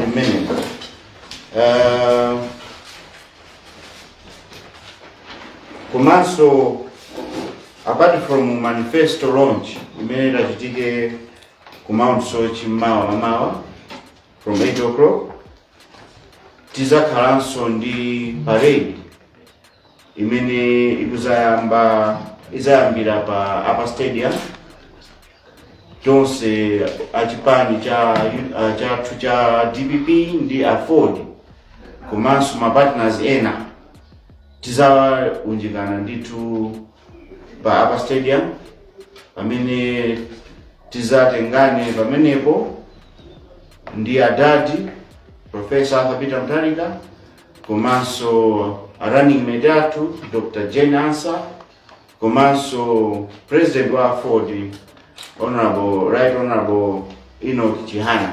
Ndi mmenemo. Komanso apart from manifesto launch imene itachitike ku Mount Soche mmawa mamawa from 8 o'clock, tizakhalanso ndi parade imene ikuzayamba, izayambira pa Upper Stadium. Tonse achipani cha chathu cha DPP ndi AFORD komanso ma partners ena tizaunjikana ndithu pa Upper Stadium, pamene tizatengane pamenepo ndi adadi Professor Arthur Peter Mutharika komanso a running mate athu Dr. Jane Ansah komanso president wa AFORD, Honorable, Right Honorable Enoch Chihana.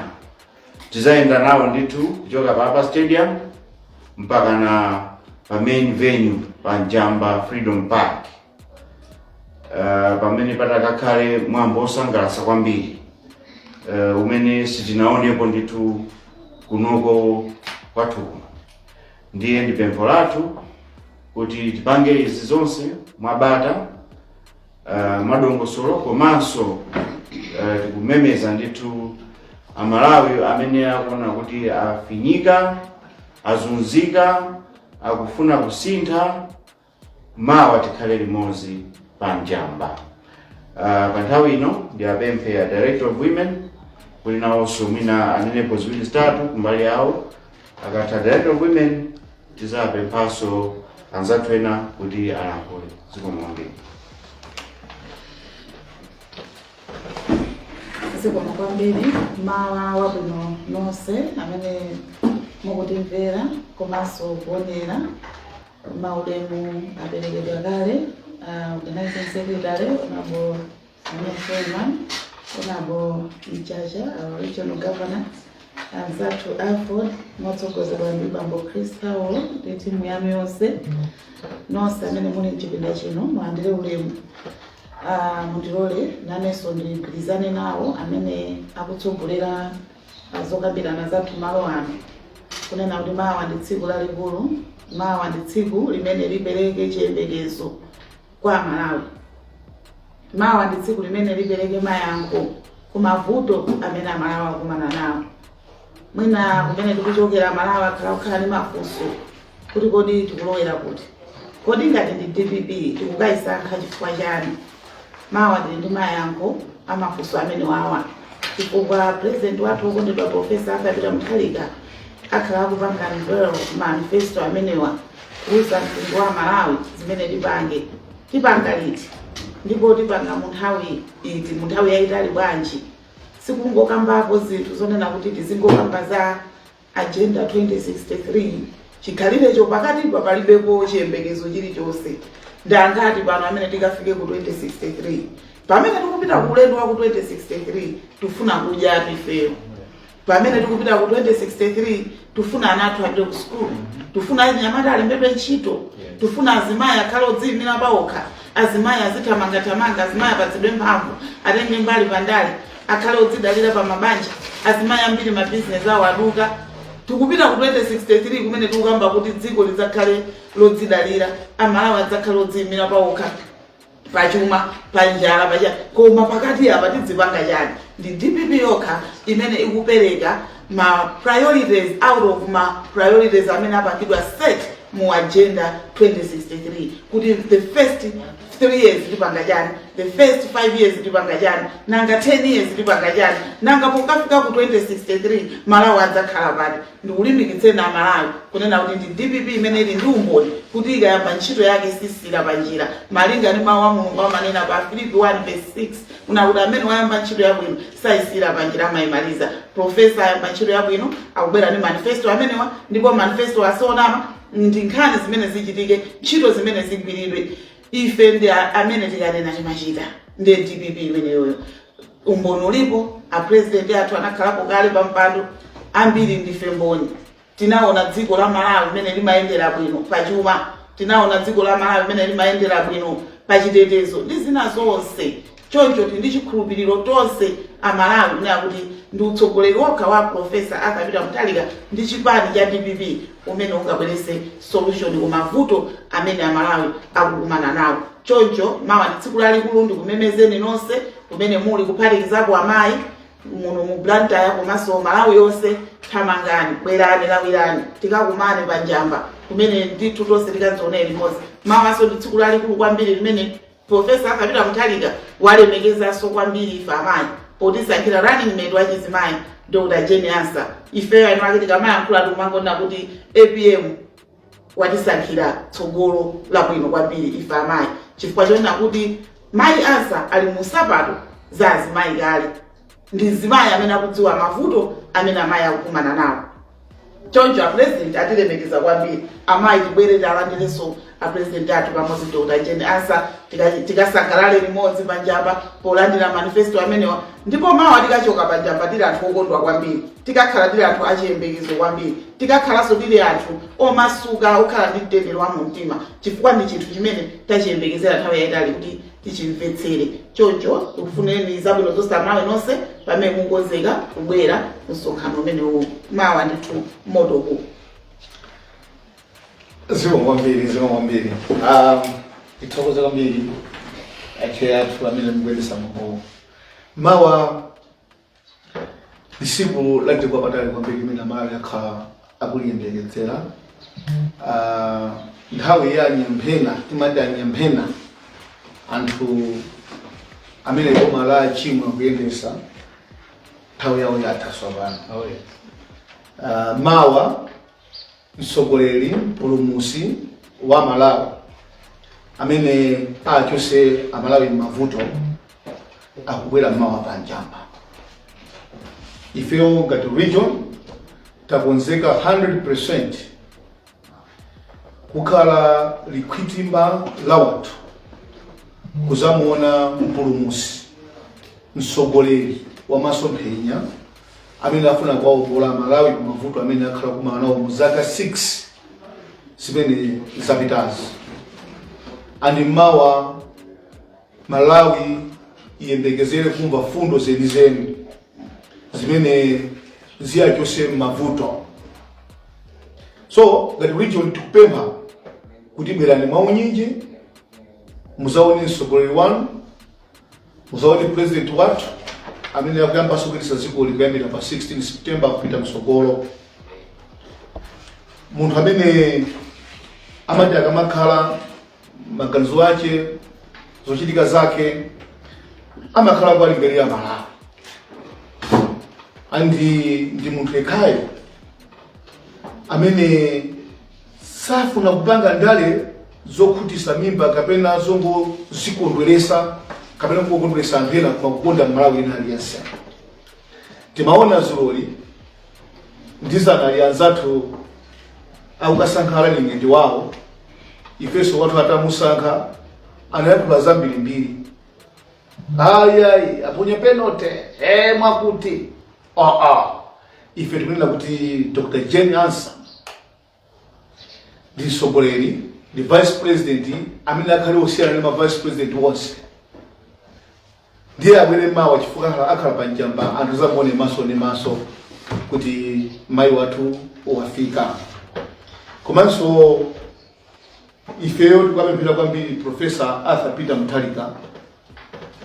Tizayenda nawo ndithu kuchoka pa Upper Stadium mpaka na pa main venue pa Njamba Freedom Park, pamene patakakhale mwambo osangalatsa kwambiri umene sitinaonepo ndithu kunoko kwathuku. Ndiye ndi pempho lathu kuti tipange izi zonse mwabata, mwadongosolo, komanso tikumemeza ndithu Amalawi amene akuona kuti afinyika, azunzika, akufuna kusintha, mawa tikhale limodzi pa Njamba. Pa nthawi ino ndiapemphe a Director of Women kuti nawonso mwina anenepo ziwiri zitatu kumbali yawo. Akatha Director of Women, tizapemphanso anzathu ena kuti alankhule. Zikomo kwambiri. Zikomo kwambiri. Mawa wabwino nonse amene mukutimvera komanso kuonera. Maulemu aperekedwa kale, organizing secretary Honorable Sameer Suleman, Honorable Mchacha, our regional governor, anzathu AFORD motsogozedwa ndi bambo Chris Powell ndi timu yanu yonse, nonse amene muli mchipinda chino, mulandire ulemu. Mundilole nanenso ndigwirizane nawo amene akutsogolera zokambirana zathu malo ano kunena kuti mawa ndi tsiku lalikulu, mawa ndi tsiku limene lipereke chiyembekezo kwa Amalawi, mawa ndi tsiku limene lipereke mayankho ku mavuto amene Amalawi akumana nawo. Mwina kumene tikuchokera, Amalawi akhala kukhala ndi mafunso kuti kodi tikulowera kuti? Kodi ngati ndi DPP tikukayisankha chifukwa chani? Mawa tili ndi mayankho amafunso amene wawa, chifukwa president wathu wokondedwa Professor Arthur Peter Mutharika akhala akupanga unveil manifesto amenewa, kuuza mtundu wa Malawi zimene tipange, tipanga liti, ndipo tipanga mu nthawi iti, mu nthawi yayitali bwanji. Sikungokambako zinthu zonena kuti tizingokamba za Agenda 2063 chikhalirecho pakatipa palibepo chiyembekezo chilichonse. Ndi angati pano amene tikafike ku 2063? Pamene tikupita ku ulendo wa ku 2063, tifuna kudya ifeyo. Pamene tikupita ku 2063, tifuna ana athu apite ku sukulu, tifuna achinyamata alembedwe ntchito, tifuna azimayi akhale odziyimira paokha, azimayi azithamangathamanga, azimayi apatsidwe mphamvu, atenge mbali pandale, akhale odzidalira pa mabanja. Azimayi ambiri mabizinesi awo aduka. Tikupita ku 2063 kumene tikukamba kuti dziko lidzakhale lodzidalira, Amalawi adzakhale odziyimira paokha pachuma, panjala pacha. Koma pakati apa tidzipanga chani? Ndi DPP yokha imene ikupereka ma priorities out of ma priorities amene apangidwa set mu Agenda 2063, kuti the first 3 years tipanga chani, the first 5 years tipanga chani, nanga 10 years tipanga chani, nanga pokafika ku 2063 Malawi adzakhala pati? Ndikulimbikitseni Amalawi kunena kuti ndi DPP imene ili ndi umboni kuti ikayamba ntchito yake sisira panjira, malinga ndi mawu a Mulungu amanena pa Filipi 1 verse 6 kuna kuti amene wayamba ntchito yabwino sayisira panjira, amayimaliza. Professor ayamba ntchito yabwino, akubwera ndi manifesto amenewa, ndipo manifesto asionama, ndi nkhani zimene zichitike, ntchito zimene zigwiridwe. Ife ndi amene tikanena timachita, ndi DPP imeneyoyo. Umboni ulipo. A president athu anakhalapo kale pa mpando, ambiri ndife mboni. Tinaona dziko la Malawi limene limayendera bwino pachuma, tinaona dziko la Malawi limene limayendera bwino pachitetezo ndi zina zonse. Choncho tili ndi chikhulupiriro tonse Amalawi kunena kuti ndi utsogoleri wokha wa Professor Arthur Peter Mutharika ndi chipani cha DPP umene ungabwerese solution ku mavuto amene Amalawi akukumana nawo. Choncho mawa ndi tsiku lalikulu. Ndikumemezeni nonse kumene muli, kuphatikizapo amayi muno mu Blantyre komanso Malawi yonse. Thamangani, bwerani, lawirani, tikakumane pa Njamba kumene ndithu tonse tikadzionere limodzi. Mawanso ndi tsiku lalikulu kwambiri limene Professor Arthur Peter Mutharika walemekezanso kwambiri ife amayi potisankhira running mate wachizimayi, Dr Jane Ansah. Ifeyo anu ake tikamayankhula tikumangonena kuti APM watisankhira tsogolo labwino kwambiri ife amayi, chifukwa chonena kuti mayi Ansah ali mu nsapato za azimayi kale. Ndi mzimayi amene akudziwa mavuto amene amayi akukumana nawo. Choncho apresident atilemekeza kwambiri. Amayi, tibwere tialandirenso apresident athu pamodzi Dr Jane Ansah, tikasangalale limodzi panjamba polandira manifesto amenewa. Ndipo mawa tikachoka panjamba tili anthu okondwa kwambiri, tikakhala tili anthu achiyembekezo kwambiri, tikakhalanso tili anthu omasuka, okhala ndi mtendere wa mumtima, chifukwa ndi chinthu chimene tachiyembekezera nthawi yayitali kuti tichimvetsere. Choncho tikufuneni zabwino zonse amayi nonse pamene mukonzeka kubwera msonkhano umenewu mawa. Ndithu moto ku Zikomo kwambiri, zikomo kwambiri. Tithokoze kwambiri ache athu amene mukuyendesa mwambowu. Mawa ndi tsiku la mtengo wapatali kwambiri limene Amalawi akhala akuliyembekezera. Nthawi ya anyamphena, timati anyamphena, anthu amene boma la chimwe akuyendesa, nthawi yawo yatha tsopano. Oh, yes. Mawa mtsogoleri, mpulumutsi wa Malawi amene achose Amalawi m'mavuto akubwera mawa pa Njamba. Ifeyo ngati region takonzeka 100% kukhala likhwitimba la wanthu kuzamuona mpulumutsi, mtsogoleri wa masomphenya amene afuna kuwawombola Malawi ku mavuto amene akhala kumana nawo mu zaka 6 zimene zapitazi. And mawa Malawi iyembekezere kumva fundo zenizeni zimene ziyachose mavuto. So ngati region tikupempha kuti bwerani mwaunyinji, muzaone mtsogoleri wanu, muzaone president wathu amene akuyambanso kuyendetsa dzikoli kuyambira pa 16 September kupita mtsogolo, munthu amene amati akamakhala maganizo ake, zochitika zake, amakhala kuwalingalira Malawi. And ndi munthu yekhayo amene safuna kupanga ndale zokhutisa mimba kapena zongozikondweresa kapena kungokondweresa anthu ena, koma kukonda Mmalawi ena aliyense. Timaona zuloli ndizanali anzathu akukasankha running mate wawo. Ifenso wathu atamusankha anayankhula zambirimbiri, ayi ayi, aponya penalty mwakuti aa. Ife tikunena kuti Dr Jane Ansah ndi mtsogoleri, ndi vice president amene akhale osiyana ndi ma vice president wonse. Ndiye abwere mawa chifukwa akhala pa Njamba, anthu zamuone maso ndi maso kuti mayi wathu wafika. Komanso ifeyo tikapemphera kwambiri Professor Arthur Peter Mutharika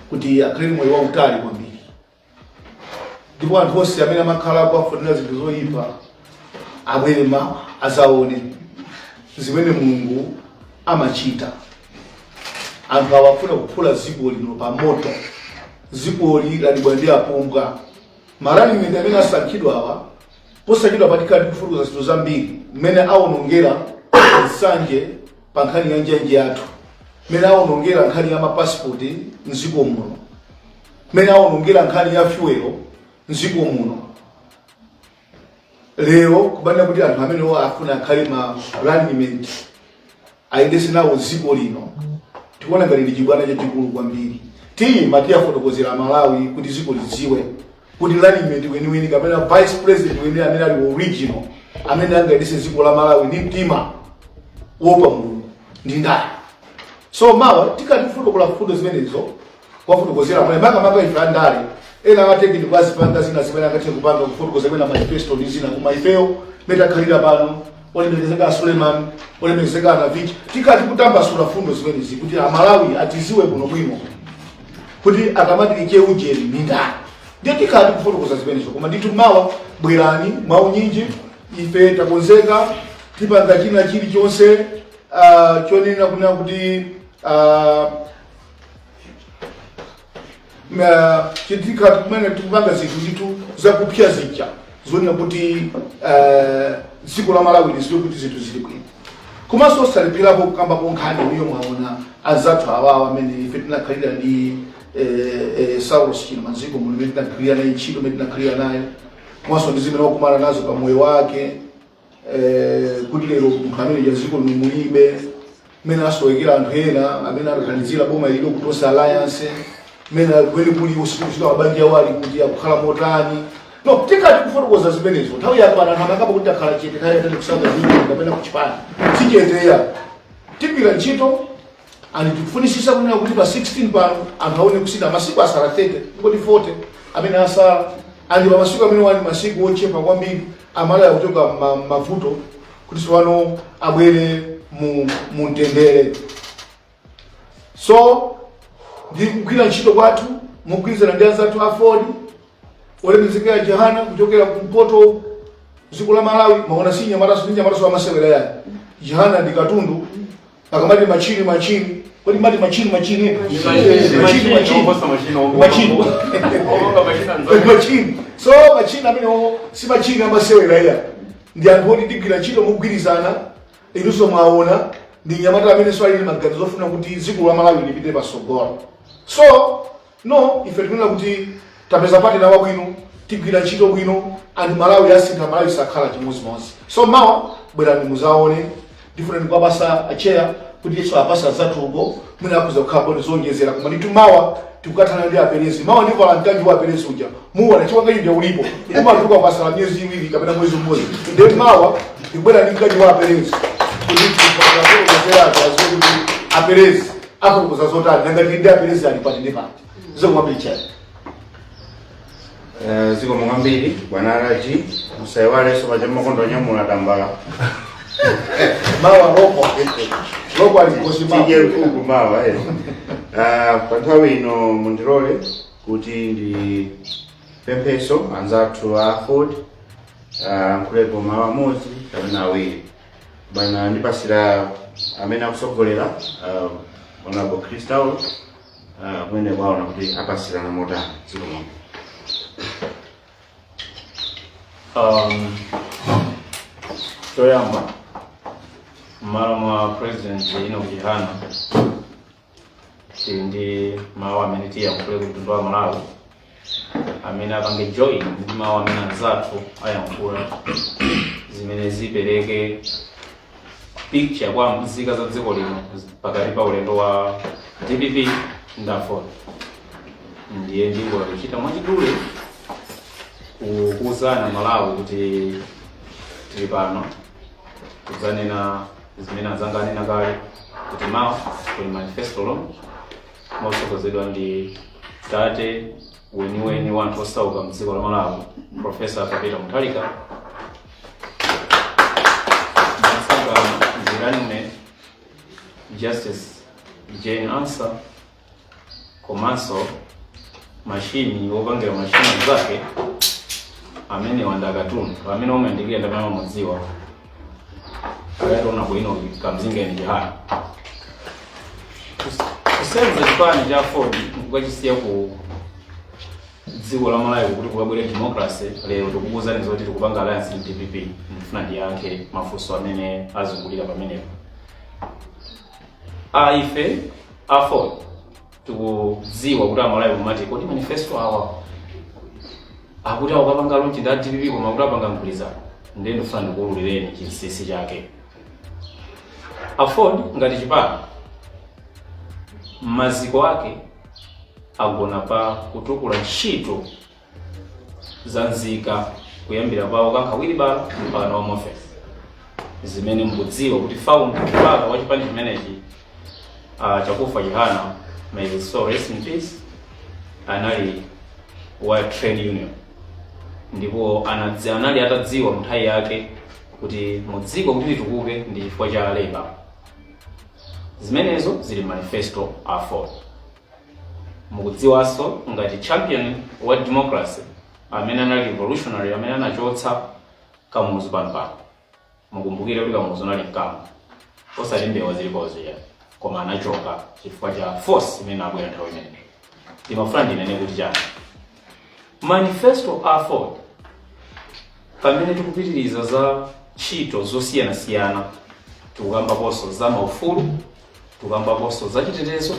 kuti akhale ndi moyo wautali kwambiri, ndipo anthu onse amene amakhala kuwafunira zinthu zoyipa abwere mawa azaone zimene Mulungu amachita. Anthu awa afuna kuphula dziko lino pa moto. Dzikoli lalibwa ndi apumbwa. Ma running mate amene asankhidwa awa, posachedwa patikhala tikufutukuza zinthu zambiri mmene awonongera nsanje pa nkhani ya njanji yathu, mmene awonongera nkhani ya mapasipoti mdziko muno, mmene awonongera nkhani ya fuel mdziko muno. Lero kubanira kuti anthu amenewo afuna akhale ma running mate, ayendese nawo dziko lino, tikuona ngati ndi chibwana chachikulu kwambiri. Tiyima tiyafotokozera Malawi kuti dziko lidziwe kuti running mate weniweni kapena vice president weni amene ali original, amene angayendese dziko la Malawi ndi mtima wopa Mulungu ndi ndani. So mawa tikati kufotokola fundo zimenezo, kwafotokozera mwe makamaka ife andale. Ena ateki ndikuazipanga zina zimene angathe kupanga, kufotokoza kwena manifesto ndi zina, koma ifeyo metakhalira pano, olemekezeka Suleiman, olemekezeka Anavichi, tikati kutambasula fundo zimenezi kuti Amalawi atiziwe bwinobwino kuti akamati cheujeni ni ndani. Ndiye tikati kufotokoza zimenezo, koma ndithu mawa bwerani mwaunyinji. Ife takonzeka, tipanga china chilichonse chonena kunena kuti chitika kumene tikupanga zinthu ndithu zakupsya zija zonena kuti dziko la Malawi liziwe kuti zinthu zili bwino. Komanso osalepherapo kukambapo nkhani iyo. Mwaona anzathu awawa amene ife tinakhalira ndi Saulos Chilima mdziko muno, imene tinakhalira naye ntchito, imene tinakhalira naye, komanso ndi zimene wakumana nazo pa moyo wake, kuti lero munthu amene ya dziko lino mulibe, mmene asowekera anthu ena amene akathandizira boma ililo ku Tonse Alliance, mmene kwene kuli usiku kusvika mabanja awo ali kuti akukhala motani. No, tikati kufotokoza zimenezo nthawi yakwana. Anthu amakamba kuti takhala chete nthawi yatali kusanga zinthu kapena kuchipani sicheteya. Tigwira ntchito and tikufunisisa kunena kuti pa 16 pano anthu aone kusintha. Masiku asala 30, ngoti 40 amene asala, and pa masiku amene wali masiku ochepa kwambiri, Amalawi akuchoka mavuto kuti tsopano abwere mu mtendere. So ndi kugwira ntchito kwathu mogwirizana ndi anzathu a Aford, olemekezeka Chihana kuchokera kumpoto dziko la Malawi. Maona si nyamataso, ndi nyamataso amasewera yayi. Chihana ndi katundu. Akamati machini machini, kodi mati machini machini machini machini machini machini. So machini amenewo si machini amasewera iya, ndi anthu oti tigwira ntchito mogwirizana. Inunso mwaona ndi nyamata amene so ali ndi maganizo ofuna kuti dziko la Malawi lipite pasogolo. So no, ife tikunena kuti tapeza partner wabwino, tigwira ntchito bwino and Malawi asintha, Malawi sakhala chimodzimodzi. So mawa bwerani muzaone. Ndifuna ndikuwapasa acheya kuti Yesu apasa zathuko, mwina akuza kukhala boni zonjezera, koma ndithu mawa tikukathana ndi aperezi. Mawa ndivala mkanji wa aperezi uja, muona chiwangaji uja ulipo umatuluka ukasala miyezi 2 kapena mwezi 1. Ndi mawa ndikubwera ndi mkanji wa aperezi kuti tikufotokozera anthu aziwe kuti aperezi afotokoza zotani, nanga tili ndi aperezi ali pati ndi pati. Zikomo chair. Zikomo kwambiri bwana Raji. Musaiwalenso paja makondo anyamula tambala. Mawa loko loko alikosi mawa. Tidye nkhuku mawa eh. Pa nthawi ino mundilole kuti ndi pempheso anzathu a Aford ankhulepo mawu amodzi kapena awiri. Bwana, ndipasira amene akusogolera, Honorable Christal, kumene kwaona kuti apasirana motani. Zikomo. Choyamba, m'malo mwa President Enoch Chihana, tili ndi mawu amene tiyankhule ku mtundu wa Malawi amene apange join ndi mawu amene anzathu ayankhula, zimene zipereke picture kwa nzika za dziko lino pakati pa ulendo wa DPP ndi Aford. Ndiye ndingochita mwachidule kukuwuzana Malawi kuti tili pano kudzanena zimene anzanga anena kale, kuti mawa kuli manifesto launch motsogozedwa ndi tate weniweni wa anthu osauka mdziko la Malawi, Professor Peter Mutharika, Matsangano Njiranne, Justice Jane Ansah, komanso mashini wopangira mashini zake amene wanda katundu amene umayandikira ndi amene amamudziwa akationa bwino Kamzingeni Chihana. Kusenza chipani cha Aford nkukachisiya ku dziko la Malawi kuti kukabwere democracy, lero tikukuwuzani zoti tikupanga alliance ndi DPP. Ndifuna ndiyankhe mafunso amene azungulira pamenepo. A ife Aford tikudziwa kuti Amalawi kumati, kodi manifesto awa akuti akukapanga launch ndi a DPP koma kuti apanga mgwirizano? Ndiye ndifuna ndikuwululireni chinsinsi chake. Aford ngati chipani, maziko ake agona pa kutukula ntchito za nzika, kuyambira pawo kankhawiri bala mpaka na wamuofesi, zimene mukudziwa kuti founder, father wa chipani chimenechi, Chakufa Chihana, may his soul rest in peace, anali Wa trade union, ndipo anali atadziwa mu nthawi yake kuti mudziko kuti litukuke ndi chifukwa cha labor. Zimenezo zili manifesto a AFORD. Mukudziwanso ngati champion wa democracy amene anali revolutionary, amene anachotsa Kamuzu pano. Mukumbukire kuti Kamuzu anali mkango, osati mbewa zilipozo ya, koma anachoka chifukwa cha force imene abwera nthawi imeneyo. Ndimafuna ndinene kuti chani? Manifesto a AFORD, pamene tikupitiriza za ntchito zosiyanasiyana, tikukambaponso za maufulu, tikukambaponso za chitetezo,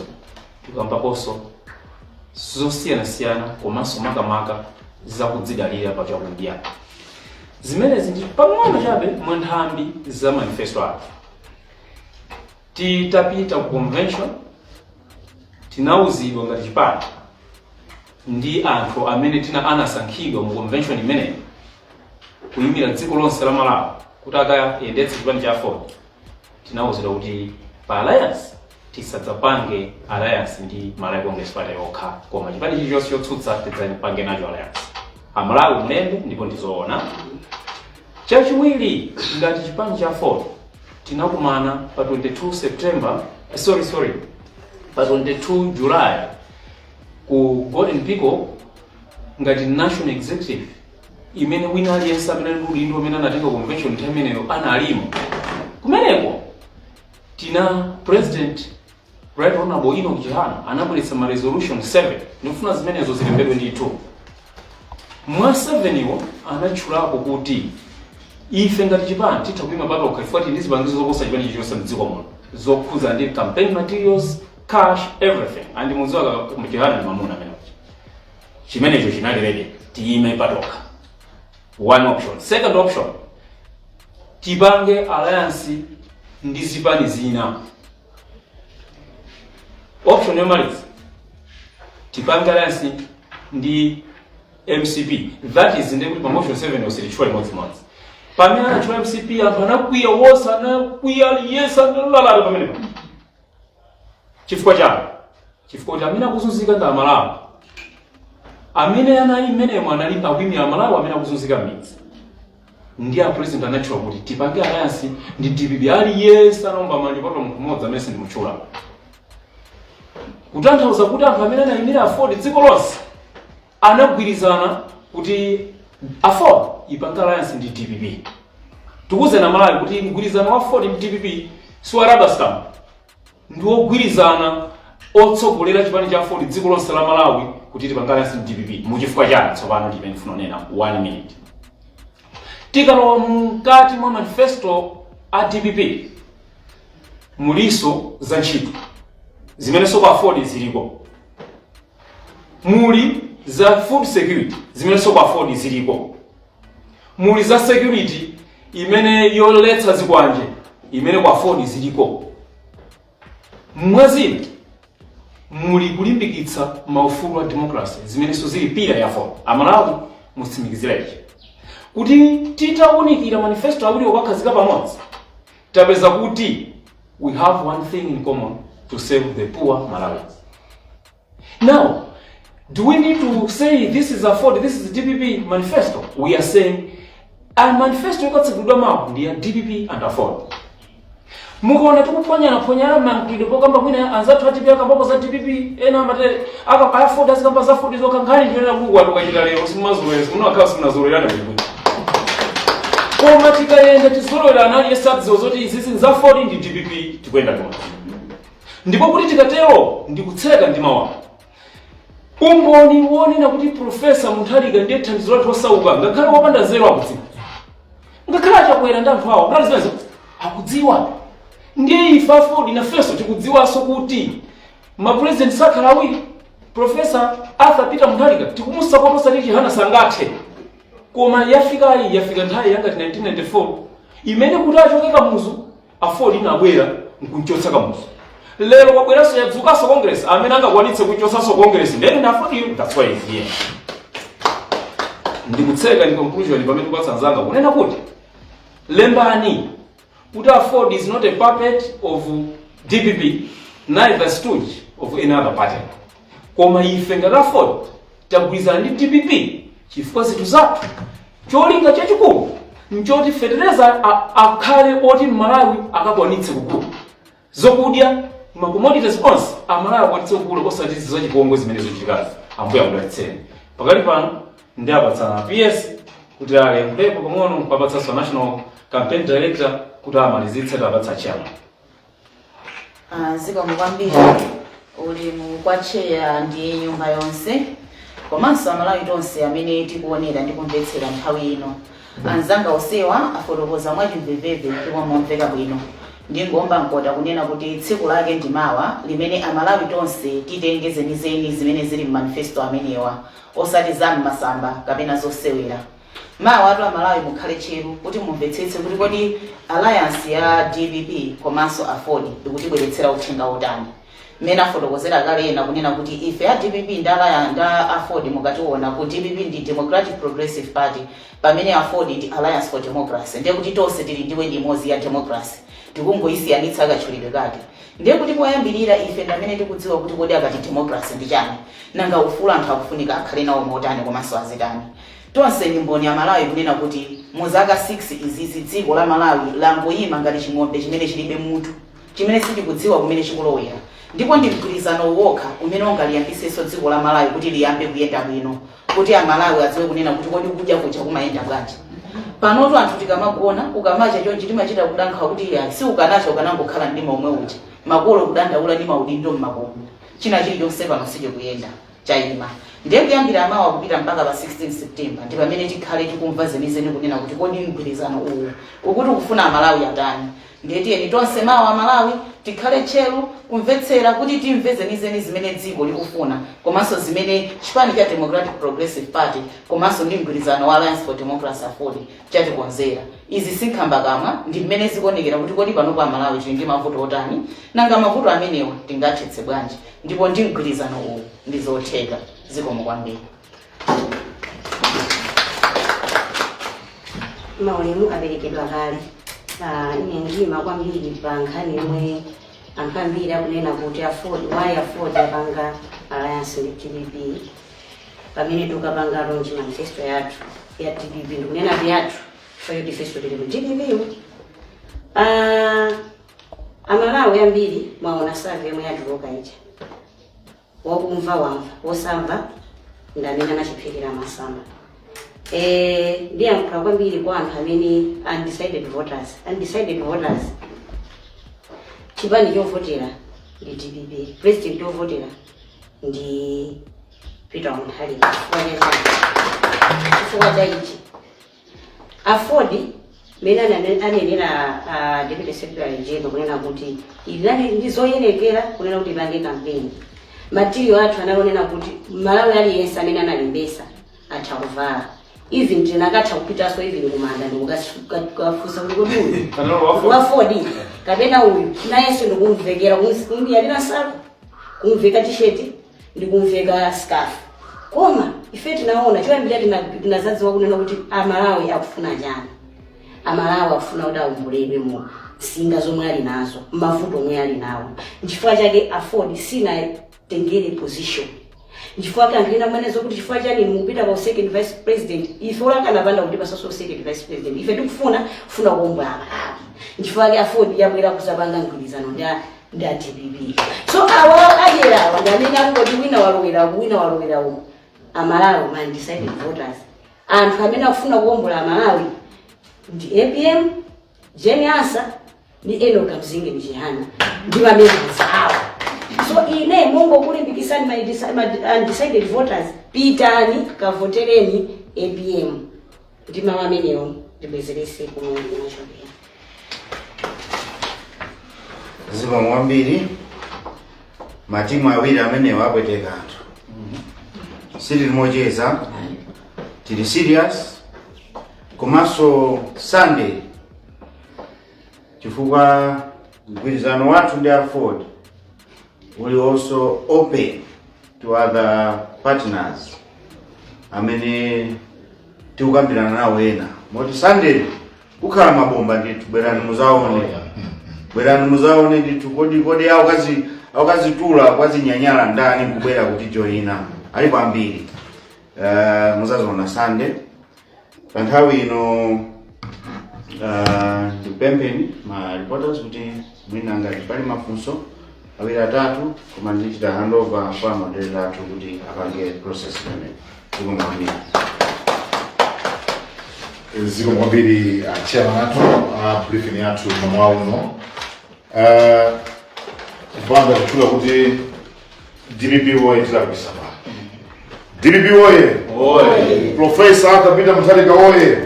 tikukambaponso zosiyanasiyana, komanso makamaka zakudzidalira pa chakudya. Zimenezi ndi pang'ono chabe mwa nthambi za manifesto athu. Titapita ku convention, tinauzidwa ngati chipani ndi anthu amene tina anasankhidwa mu convention imeneyi kuyimira dziko lonse la Malawi kuti akayendetse chipani cha AFORD. Tinawuzidwa kuti pa alliance tisadzapange alliance ndi Malawi Congress Party yokha, koma chipani chilichonse chotsutsa tidzapange nacho alliance. Amalawi, mlembe, ndipo ndizoona. Chachiwiri, ngati chipani cha AFORD tinakumana pa 22 September, sorry, sorry, pa 22 July ku Golden Peacock ngati national executive, imene wina aliyense amene ali ndi udindo amene anatenga convention nthawi imeneyo analimo kumeneko. Tina President Right Honorable Enoch Chihana anabweretsa ma resolution 7. Ndikufuna zimenezo zilembedwe ndithu. Mwa 7 iwo anatchulapo kuti ife ngati chipani titha kuyima patokha chifukwa tili ndi zipangizo zoposa chipani chilichonse mdziko muno zokhuza ndi campaign materials, cash, everything. And mudziwa Chihana ndi mamuna amene chimenecho chinali ready, tiyime patokha, one option. Second option, tipange alliance ndi zipani zina. Option yomaliza, tipange alliance ndi MCP. That is, ndekuti pa motion 7 usilichula imodzimodzi. Pamene anachula MCP, anthu anakwiya wonse, anakwiya, yes, analalala pamenepo. Chifukwa chani? Chifukwa kuti amene akuzunzika ndi Amalawi. Amene anali mmenemo anali akuyimira Amalawi amene akuzunzika m'midzi. Ndi a president anatchula kuti tipange alliance ndi DPP, aliyense anaomba manja kupatula munthu mmodzi amene sindimutchula. Kutanthauza kuti anthu amene anayimira AFORD dziko lonse anagwirizana kuti AFORD ipange alliance ndi DPP. Tikuwuzeni Malawi kuti mgwirizano wa AFORD ndi DPP si wa rubber stamp, ndi wogwirizana otsogolera chipani cha AFORD dziko lonse la Malawi kuti tipange alliance ndi DPP. Muchifukwa chani? Tsopano ndimene ndifuna kunena, one minute. Tikalowa mkati mwa manifesto a DPP, muliso za ntchito zimenenso kwa AFORD ziliko, muli za food security zimenenso kwa AFORD ziliko, muli za security imene yoletsa zikwanje imene kwa AFORD ziliko. Mwazina muli kulimbikitsa maufulu a democracy zimenenso zili pillar ya AFORD. Amalawi, mutsimikizira ichi kuti titawunikira manifesto awiri okakhazika pamodzi, tapeza kuti we have one thing in common: to save the poor Malawians. Now, do we need to say this is AFORD, this is DPP manifesto? We are saying a manifesto yokatsegulidwa mawu ndi ya DPP and AFORD. Mukaona tikuphwanyana phwanyana mayankhulidwe pokamba, mwina anzathu a DPP akambapo za DPP, ena amatere aka AFORD azikamba za AFORD zokha. Nkhani ndiyonena kuti kwati ukachita lero simumazolowera, simunakhala, simunazolowerane bwinobwino, koma tikayenda tizolowerana. Aliyense adziwa zoti izizi za AFORD ndi DPP, tikuyenda limodzi. Ndipo kuti tikatero, ndikutseka ndi mawu, umboni wonena kuti Professor Mutharika ndiye thandizo lathu osauka, ngakhale wopanda nzeru akudziwa, ngakhale Achakwera ndi anthu awo ngakhale zimenezo akudziwa. Ndiye ife AFORD nafenso tikudziwanso kuti mapresident sakhala awiri. Professor Arthur Peter Mutharika tikumusapota, osati Chihana sangathe, koma yafikayi yafika nthawi yangati 1994 imene kuti achoke Kamuzu, AFORD inabwera nkunchotsa Kamuzu. Lero kwabweranso, yadzukanso Congress, amene angakwanitse kuchotsanso Congress ndene ndi AFORD. That's why is here. Ndikutseka ndi conclusion pamene kupatsa nzanga kunena kuti lembani kuti AFORD is not a puppet of DPP, neither stooge of any other party, koma ife ngati AFORD Tagwirizana ndi DPP chifukwa zinthu zathu, cholinga chachikulu nchoti fetereza akhale oti Malawi akakwanitse kugula zokudya, ma commodities onse Amalawi akwanitse kugula, osati zachipongwe zimene zochitikazi. Ambuye akudalitseni. Pakali pano ndi apatsana PS kuti alembepo pang'ono, kupapatsanso national campaign director kuti amalizitse, tapatsa chairman. Zikomo kwambiri. Ulemu kwa chair ndi nyumba yonse, komanso Amalawi tonse amene tikuonera ndi kumvetsera nthawi ino. Anzanga onsewa afotokoza mwachimvemvemve ndipo momveka bwino. Ndingomba mkota kunena kuti tsiku lake ndi mawa limene Amalawi tonse titenge zenizeni zimene zili m'manifesto amenewa, osati za m'masamba kapena zosewera. Mawa atu Amalawi mukhale tcheru kuti mumvetsetse kuti kodi alliance ya DPP komanso AFORD ikutibweretsera uthenga wotani. Mmene afotokozera kale ena kunena kuti ife a DPP ndi alliance ndi AFORD, mukationa ku DPP ndi Democratic Progressive Party, pamene AFORD ndi Alliance for Democracy. Ndiye kuti tonse tili ndi word imodzi ya democracy, tikungoyisiyanitsa katchulidwe kake. Ndiye kuti poyambirira ife ndi amene tikudziwa kuti kodi akati democracy ndi chani, nanga ufulu anthu akufunika akhale nawo motani komanso azitani. Tonse ndi mboni ya Malawi kunena kuti mu zaka 6 izizi dziko la Malawi langoyima ngati ching'ombe chimene chilibe mutu, chimene sichikudziwa kumene chikulowera. Ndipo ndi mgwirizano wokha umene ungaliyambisenso dziko la Malawi kuti liyambe kuyenda bwino, kuti Amalawi adziwe kunena kuti kodi kudya kuja kumayenda bwanji. Panotu anthu tikamagona, ukamacha chonchi timachita kudankha kuti ya si ukanacha ukanangokhala mdima omwe uja. Makolo kudandaula ndi maudindo mmakomo, china chilichonse pano sichikuyenda, chayima. Ndiye kuyambira mawa kupita mpaka pa 16 September ndi pamene tikhale tikumva zenizeni kunena kuti kodi mgwirizano uwu ukuti ukufuna Amalawi atani. Ndiye tiyeni tonse mawa Amalawi tikhale tcheru kumvetsera kuti timve zenizeni zimene dziko likufuna, komanso zimene chipani cha Democratic Progressive Party komanso ndi mgwirizano wa Alliance for Democracy, AFORD, chatikonzera. Izi sinkhambakamwa, ndi mmene zikuonekera kuti kodi panopo Amalawi tili ndi mavuto otani, nanga mavuto amenewa tingathetse bwanji, ndipo ndi mgwirizano uwu ndi zotheka. Zikomo kwambiri. Maulemu aperekedwa kale. Ine ndima kwambiri pa nkhani yomwe anthu ambiri akunena kuti AFORD, why AFORD yapanga alliance ndi DPP pamene tikapanga launch manifesto yathu ya DPP. Ndikunena kuti yathu chifukwa ifenso tili mu DPP mu. Amalawi ambiri mwaona survey yomwe yatuluka ija. Wakumva wamva, wosamva ndi amene anachiphikira masamba. Ndiyankhula kwambiri kwa anthu amene undecided voters. Undecided voters, chipani chovotera ndi DPP, president wovotera ndi Peter Mutharika. Chifukwa cha chani? Chifukwa cha ichi: AFORD mene anenera deputy secretary general kunena kuti inali ndi zoyenekera kunena kuti ipange campaign, material athu analonena kuti Malawi aliyense amene analembesa atha kuvala. Even tinakatha kupitanso even kumanda ndikukafunsa kuti kodi uyu Kanalo wa AFORD. wa AFORD kapena uyu nayenso, ndikumvekera kumuyalira nsalu, kumveka t-shirt, ndikumveka scarf. Koma ife tinaona choyambira tinazadziwa kunena kuti Amalawi akufuna chani. Amalawi akufuna kuti aomboledwe mu nsinga zomwe ali nazo, mavuto omwe ali nawo. Nchifukwa chake AFORD sinatengere position. Nchifukwa chake anthu ena amanezo kuti chifukwa chani mukupita pa second vice president. Ife olakanapanda kuti pasaso second vice president, ife tikufuna kufuna kuombola Amalawi. Nchifukwa chake AFORD yabwera kuzapanga mgwirizano ndi a DPP. So awa adyera awa ndi amene akungoti wina walowera uku, wina walowera uku. Amalawi, ma undecided voters, anthu amene akufuna kuwombola Amalawi ndi APM, Jane Ansah ndi Enoch Kamzingeni Chihana ndi mamembers awo. So ine mungokulimbikisani ma undecided voters, pitani kavotereni APM. Ndi mawu amenewo ndibwezerese kumwe ndinachokera. Zikomo kwambiri. Matimu awiri amenewo apweteka anthu. Sitili mocheza, tili serious. Komanso Sunday, chifukwa mgwirizano wathu ndi AFORD uli also open to other partners amene tikukambirana nawo ena, moti Sunday kukhala mabomba ndithu. Bwerani muzaone, bwerani muzaone ndithu. Kodi aukazitula kwazinyanyala ndani kubwera kuti joina? Alipo ambiri. Muzaziona Sunday. Pa nthawi ino ndikupempheni ma reporters kuti mwina ngati pali mafunso awiri atatu, koma ndichita handover kwa moderator athu kuti apange process imene ikumwambira. Zikomo kwambiri chairman athu a briefing yathu mamawa uno. Kupanda kutchula kuti DPP woye, tilakwisa pa DPP woye. Professor Arthur Peter Mutharika woye!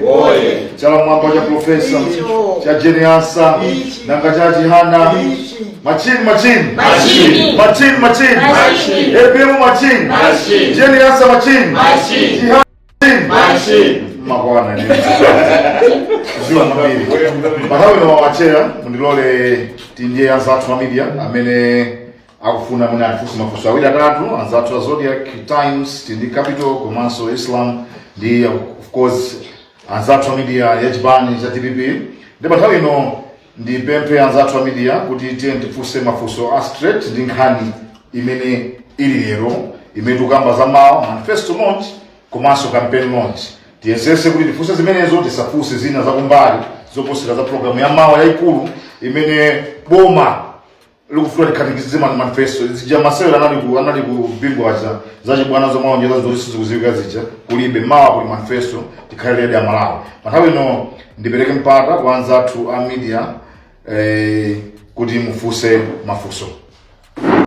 Chala mwamba cha professor. Icho. Cha Jane Ansah. Ichi. Nanga cha Chihana. Ichi. Machine, machine. Machine. Machine, machine. Machine. APM machine. Machine. Jane Ansah machine. Machine. Chihana machine. Makwana ni ziwa mambiri. Panthawi ino wacheya, mundilole tindiye anzathu a media amene akufuna mwina atifunse mafunso awiri atatu, anzathu a Zodiak, Times, tindi Capital komanso Islam ndi of course anzathu a media ya chipani cha DPP. Ndi pa nthawi ino ndipemphe anzathu a media kuti tiye tifunse mafunso a straight ndi nkhani imene ili lero, imene tikukamba za mawa, manifesto launch komanso campaign launch. Tiyesese kuti tifunse zimenezo, tisafunse zina zakumbali zoposera za programu ya mawa yayikulu imene boma likufuna likhatikize manifesto zija. Masewera anali ku bingu aja, zachibwana zomaonjeza zoti sizikuziwika zija kulibe. Mawa kuli manifesto, tikhale ready Amalawi. Pa nthawi ino ndipereke mpata kwa anzathu a media kuti mufunse mafunso.